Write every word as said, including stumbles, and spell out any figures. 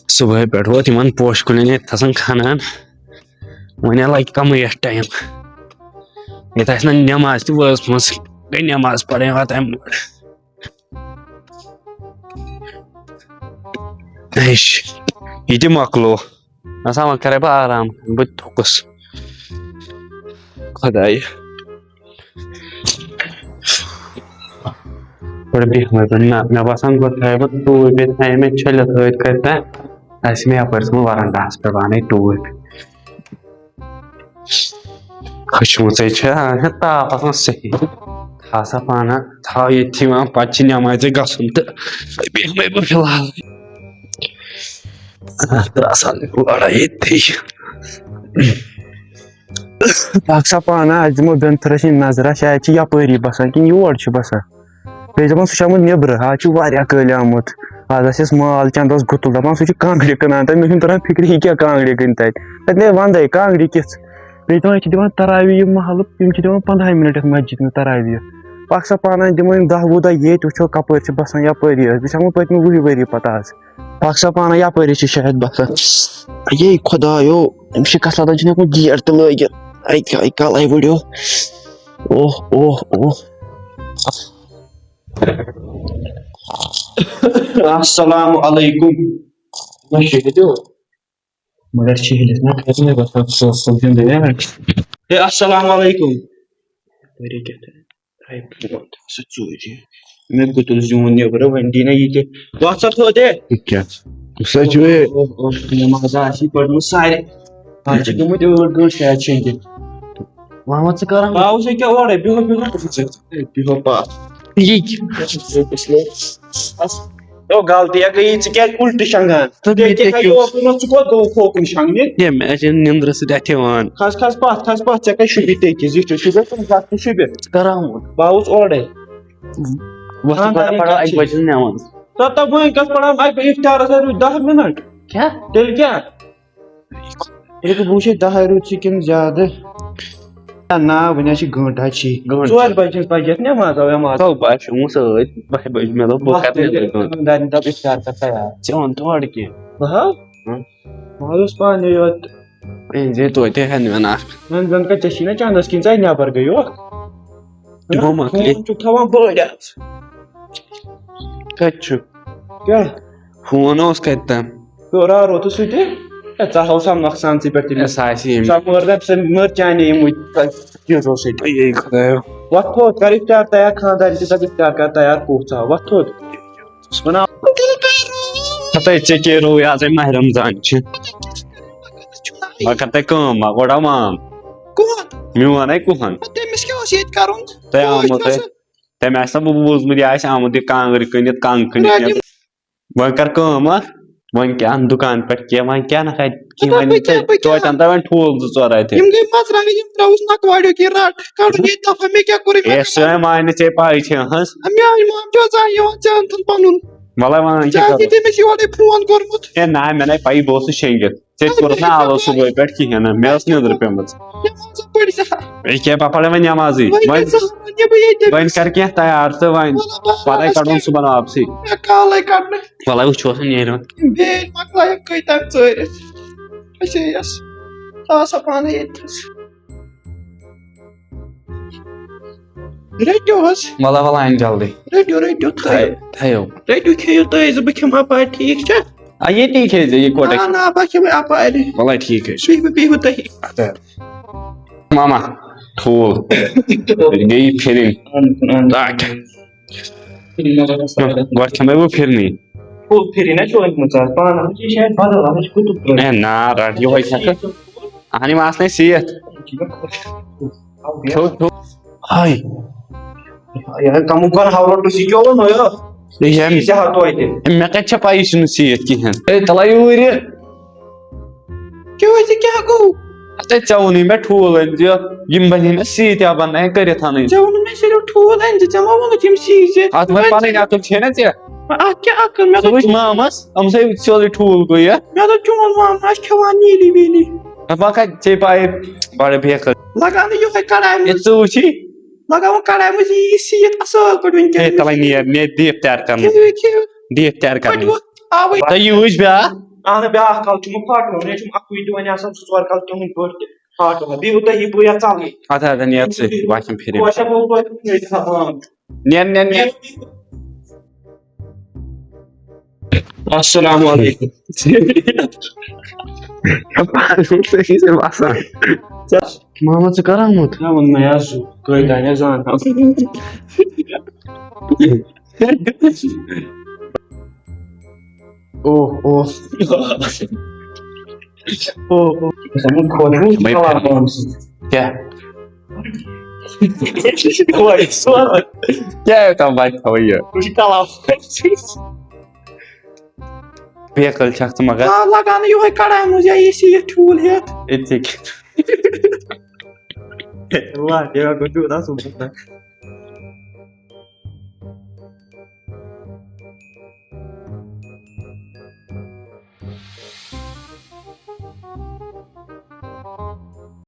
صُبحٲے پٮ۪ٹھ ووت یِمن پوشہِ کُلٮ۪ن ییٚتہِ تھسن کھنان۔ وۄنۍ لگہِ کمٕے یتھ ٹایم۔ ییٚتہِ آسہِ نہٕ نٮ۪ماز تہِ وٲژمٕژ، گٔے نٮ۪ماز پرٕنۍ واتان یورٕ۔ ایش، یہِ تہِ مۄکلو۔ نسا وۄنۍ کرے بہٕ آرام، بہٕ تہِ تھوٚکُس۔ خدایہِ۔ گۄڈٕ بیٚہمَے بہٕ۔ نہ، مےٚ باسان، گۄڈٕ تھاوے بہٕ ٹوٗپۍ ییٚتہِ، تھاوے مےٚ چھٔلِتھ أتھۍ کَتہِ تام۔ آسہِ مےٚ یَپٲرۍ ژھٕنُن وَرَنڈَہَس پٮ۪ٹھ، بہٕ اَنَے ٹوٗپۍ۔ کھٔچمٕژَے چھےٚ، اَتھ چھےٚ تاپھ آسان صحیح۔ تھاو سا پانہ، تھاو ییٚتھی وۄنۍ، پَتہٕ چھِ نٮ۪مازِ گژھُن تہٕ بیٚہمَے بہٕ فِلحال۔ اَتھ آسان لڑٲے ییٚتھی۔ اکھ سا پانہ، اَسہِ دِمو بٮ۪نتھرس نِش نظرہ، شاید چھِ یپٲری بسان کِنہٕ یور چھِ بسان۔ بیٚیہِ دَپان سُہ چھُ آمُت نیٚبرٕ، آز چھُ واریاہ کٲلۍ آمُت۔ آز آسٮ۪س مال چندس گُتُل، دَپان سُہ چھُ کانٛگرِ کٕنان تَتہِ۔ مےٚ چھُنہٕ تران فِکرِ یہِ کیٛاہ کانٛگرِ کٕنہِ تَتہِ۔ تَتہِ نے وندے کانٛگرِ کِژھ۔ بیٚیہِ دَپان یہِ چھِ دِوان تراویح یِم محلہٕ، یِم چھِ دِوان پنٛدہَے مِنٹ یَتھ مسجد منٛز تراویح۔ اکھ سا پانہ دِمو یِم دَہ وُہ دۄہ ییٚتہِ، وٕچھو کپٲرۍ چھِ بسان یپٲری۔ أسۍ چھِ آمُت پٔتمہِ وُہہِ ؤری پتہٕ آز۔ پاک صاحب پانہ یپٲری چھِ شاید بسان۔ اے خدایو، أمِس چھِ کسلاتن چھُنہٕ ہٮ۪کُن گیٹ تہِ لٲگِتھ۔ اے کیٛاہ، اے کلے وٕڑیو۔ اوہ، اوہ، اوہ۔ السلام علیکم۔ مگر شہیدو۔ مگر شہیدس ما کھسنے بسان سوسن دنیا۔ اے السلام علیکم۔ ؤری کیٛاہ تھاے؟ تھاے پوت سُہ ژوٗرِ۔ مےٚ گُتُل زیوٗن نیٚبرٕ، وۄنۍ دی نہ یہِ تہِ۔ وَتھ سا تھوٚد ہے۔ یہِ کیٛاہ؟ سُہ چھُ یہِ۔ اوہ، اوہ، اوہ، نٮ۪ماز آسی پٔرمٕژ سارے۔ آز چھِ گٔمٕتۍ ٲٹھ گٲنٛٹہٕ شاید شیٚنگِتھ۔ محمد ژٕ کر؟ بہٕ آوُس ییٚکیٛاہ اورَے، بِہو، بِہو۔ ہے، بِہو پَتھ۔ یہِ کیٛاہ؟ او، غلطی ہے گٔیی، ژٕ کیٛازِ اُلٹہٕ شۄنٛگان؟ تہٕ مےٚ ژےٚ کیٛاہ تہِ کھایہِ کیوٚت؟ اوکُن، ژٕ کوٚت گوٚوُکھ ہوکُن شۄنٛگنہِ؟ ہے، مےٚ چھِ نِندرٕ سۭتۍ اَتھِ یِوان۔ کھس، کھس پَتھ، کھس پَتھ، ژےٚ کَتہِ شوٗبی ٹیٚکِس؟ یہِ چھُ شوٗبِتھ، تَتھ تہِ شوٗبِتھ۔ ژٕ کَر آمُت؟ بہٕ آوُس اورَے۔ وۄتھ ژٕ خانٛدارٕے پَرو کَتہِ اَکہِ چھِ؟ بَجہِ ہٕنٛز نٮ۪ماز۔ تَتھ تہٕ وۄنۍ کَتھ پَران، اَکہِ بَجہِ اِفطارَس حظ روٗدۍ دَہ مِنَٹ۔ کیٛاہ؟ تیٚلہِ کیٛاہ؟ ییٚلہِ بہٕ وٕچھے دَہَے روٗد ژٕ کِنہٕ زیادٕ؟ نہ، وٕنہِ حظ چھِ گٲنٛٹہٕ حظ چھِ۔ گٲنٛٹہٕ۔ ژورِ بجہِ ہٕنٛز پَزِ یَتھ نٮ۪ماز، اَوَے مَس۔ تَو بہٕ حظ چھُ وٕنہِ سۭتۍ، بَہہِ بَجہِ، مےٚ دوٚپ، بہٕ وَتھ کَرٕ تیٚلہِ نٮ۪برٕ کٲم۔ خانٛدارنہِ دَپ اِفطار کَر تیار۔ ژےٚ ووٚن تورٕ کینٛہہ؟ بہٕ ہا؟ ہہ؟ بہٕ حظ اوسُس پانَے یوت۔ أنۍ زِ توتہِ ہٮ۪ن مےٚ نہ۔ وۄنۍ زَن کَتہِ ژےٚ چھی نہ چَندَس کِنۍ ژَے نٮ۪بَر گٔیوکھ؟ تِمو مۄکلے۔ فون چھُکھ تھاوان بٔڑۍ آز۔ کَتہِ چھُ؟ کیٛاہ؟ فون اوس کَتہِ تام؟ تہٕ رارو تہٕ سُہ تہِ۔ ہے، ژٕ ہاو سا نۄقصان ژٕ پٮ۪ٹھ تٔمِس۔ ہے، سُہ آسہِ ییٚمہِ۔ سۄ مٲر دَپ، سۄ مٲر چانے یِموٕے چیٖزو سۭتۍ۔ اے خۄدایو۔ وۄتھ تھوٚد، کر اِفطار تیار، خانٛدارِ تہِ دَپ اِفطار کر تیار، کوٗت ژٕ ہاو۔ وۄتھ تھوٚد۔ وَنان۔ ہَتَے ژےٚ کیٛاہ روٗ یہِ آز ہے ماہِ رمضان چھِ۔ وۄنۍ کر تۄہہِ کٲم، وۄنۍ گۄڈٕ عوام۔ کون؟ میون ہے کُہن۔ تٔمِس کیٛاہ اوس ییٚتہِ کَرُن؟ تۄہہِ کیٛاہ اوس آمُت تۄہہِ؟ آسان؟ تٔمۍ آسہِ نا بہٕ بوٗزمُت، یہِ آسہِ آمُت یہِ کانٛگٕر کٕنِتھ، کَنٛگ کٕنِتھ رَٹہِ یَتھ۔ وۄنۍ کر کٲم اَکھ، وۄنۍ کیٛاہ اَن دُکان پٮ۪ٹھ کینٛہہ، وۄنۍ کیٛاہ نہ کَتہِ کینٛہہ، دَپان وۄنۍ بہٕ کیٛاہ، بہٕ کیٛاہ؟ توتہِ اَن تۄہہِ وۄنۍ ٹھوٗل زٕ ژور اَتہِ۔ یِم گٔے مَرژٕوانٛگَن، یِم ترٛاوُس نَکواڈیو کِنۍ رَٹ، کَڑُن ییٚتہِ دَفعہ، مےٚ کیٛاہ کوٚرُے؟ اے، مےٚ سُہ ہے مانہِ ژےٚ پَے چھِ، ہٕنٛز۔ میٛٲنۍ مام چھِ آسان یِوان ژےٚ اَنتھَن پَنُن۔ وَلَے وَنان چھِ ژےٚ آسہِ کَرُن۔ تٔمِس یورَے فون کوٚرمُت۔ اے نہ، مےٚ نَے پَیی، بہٕ اوسُس شیٚنگِتھ۔ ژےٚ تہِ کوٚرُتھ نہ آلو صُبحٲے پٮ۪ٹھ کِہیٖنۍ نہٕ، مےٚ ٲس نیٚنٛدٕر پیٚمٕژ۔ نٮ۪ماز پٔرۍ زِ ہا۔ یہِ کیٛاہ پَپَر وۄنۍ نٮ۪مازٕے؟ وۄنۍ وۄنۍ، گژھِ ہا وۄنۍ یہِ بہٕ ییٚتہِ۔ وۄنۍ کر کینٛہہ تیار تہٕ وۄنۍ وَلہٕ بہٕ پَتَے آس کَڑُن کینٛہہ۔ صُبحن واپسٕے۔ مےٚ کالَے کَڑنہٕ۔ وَلَے وٕچھوس وۄنۍ نیرِ وۄنۍ۔ بیٚیہِ مۄکلایَکھ کۭتیٛاہ ژٲرِتھ۔ اَسے یَس۔ تھاو سا پانَے ییٚتہِ تھَس۔ رٔٹِو حظ۔ وَلہٕ وَلہٕ اَن جلدی۔ رٔٹِو، رٔٹِو، تھٲیِو۔ تھٲیِو۔ رٔٹِو، کھیٚیِو تُہۍ زٕ، بہٕ کھٮ۪مہٕ اَپارِ، ٹھیٖک چھا؟ آ، ییٚتی کھیٚیہِ زِ یِکوَٹَے۔ نہ، نہ، بہٕ کھٮ۪مہٕ اَپارِ۔ وَلَے ٹھیٖک حظ چھُ۔ بِہِو، بِہِو تُہی۔ اَدٕ۔ ماما، ٹھوٗل۔ گٔیہِ پھِرِنۍ۔ اَہَن، اَہَن۔ تاکہِ۔ گۄڈٕ کھٮ۪مَے بہٕ پھِرنٕے۔ ٹھوٗل پھِرِنۍ نہ چھُ أنۍمٕژ آز پانَس۔ یہِ چھِ شاید بدل، اَتھ چھِ کُتُک ترٛٲومٕژ۔ اے نا، رَٹ یِہوٚے کھٮ۪کھ۔ اَہَن، یِم آسنَے سِیَتھ۔ کھیوٚو، کھیوٚو۔ ہاے۔ یہِ کَمو کَر ہاوُن ٹُو سی کیٛاہ ووٚن یہِ؟ یہِ چھِ أمۍ۔ سی ہا توتہِ۔ مےٚ کَتہِ چھےٚ پَے یہِ چھُنہٕ سیٖتھ کِہیٖنۍ؟ اے، تَلہ یوٗرۍ یہِ۔ کیٛاہ حظ، یہِ کیٛاہ گوٚو؟ اَدٕ ژےٚ ووٚنُے مےٚ ٹھوٗل أنۍ زِ، یِم بَنہِ ہے مےٚ سیٖتۍ یا بَنہٕ ہے کٔرِتھ اَنٕنۍ۔ ژےٚ ووٚنُے مےٚ صرف ٹھوٗل أنۍ زِ، ژےٚ ما ووٚنُتھ یِم سیٖتۍ زِ؟ اَتھ منٛز وۄنۍ پَنٕنۍ عقل چھے نہ ژےٚ؟ اَتھ کیٛاہ عقل؟ مےٚ ژٕ دوٚپ وٕچھ مامَس، أمۍ سٕے سیوٚدُے ٹھوٗل گوٚو یہِ۔ مےٚ دوٚپ چون مامہٕ آسہِ کھٮ۪وان نیٖلی ویٖلی۔ دَپان کَتہِ ژےٚ پَیہِ بَڑٕ بے عقل۔ لگاو نہٕ یِہوٚے کڑاے ہے، منٛز۔ ژٕ وٕچھی؟ لگاوُن کڑاے منٛز یی سیٖتھ اَصٕل پٲٹھۍ وٕنکٮ۪ن۔ ہے، تَلَے نیر، مےٚ دِ اِفتار کَرنَس۔ کھیٚیِو، کھیٚیِو۔ دِ اِفتار کَرنَس۔ پٔٹھۍ ووٚتھ آوٕے۔ تۄہہِ یہِ وٕچھ بیٛاکھ؟ اہن بیٛاکھ کَل چھُ مےٚ پھاٹومُت، مےٚ چھُم اَکُے دۄہ وۄنۍ آسان زٕ ژور کَل تِمَن پٲٹھۍ تہِ پھاٹومُت، بیٚیہِ یوٗتاہ یہِ بہٕ یَتھ ژَلٕے۔ اَدٕ ہَتَن یَتھ سۭتۍ وَتھِ یِم پھِرِ۔ کوشا گوٚو توتہِ کُنُے تہِ ہَتان۔ نیر، نیر، نیر۔ السلام علیکم۔ پانہٕ ؤنۍ صحیح سے باسان۔ محمد، ژٕ کر آمُت؟ کیٛاہ ووٚن مےٚ آز؟ کٲلۍ تام ٲس زان۔ اوہ، اوہ۔ اوہ، اوہ۔ بھائی، کیٛاہ؟ کیٛاہ ہے تام بَچہِ تھاوان یہِ؟ بیکل چھکھ ژٕ مگر۔ آ، لگان یِہوٚے کڑان منٛز یا یہِ چھِ یہِ ٹھوٗل ہٮ۪تھ۔ أتھی۔ واہ، یہِ گوٚو تیوٗت اَصٕل بوٗٹھ۔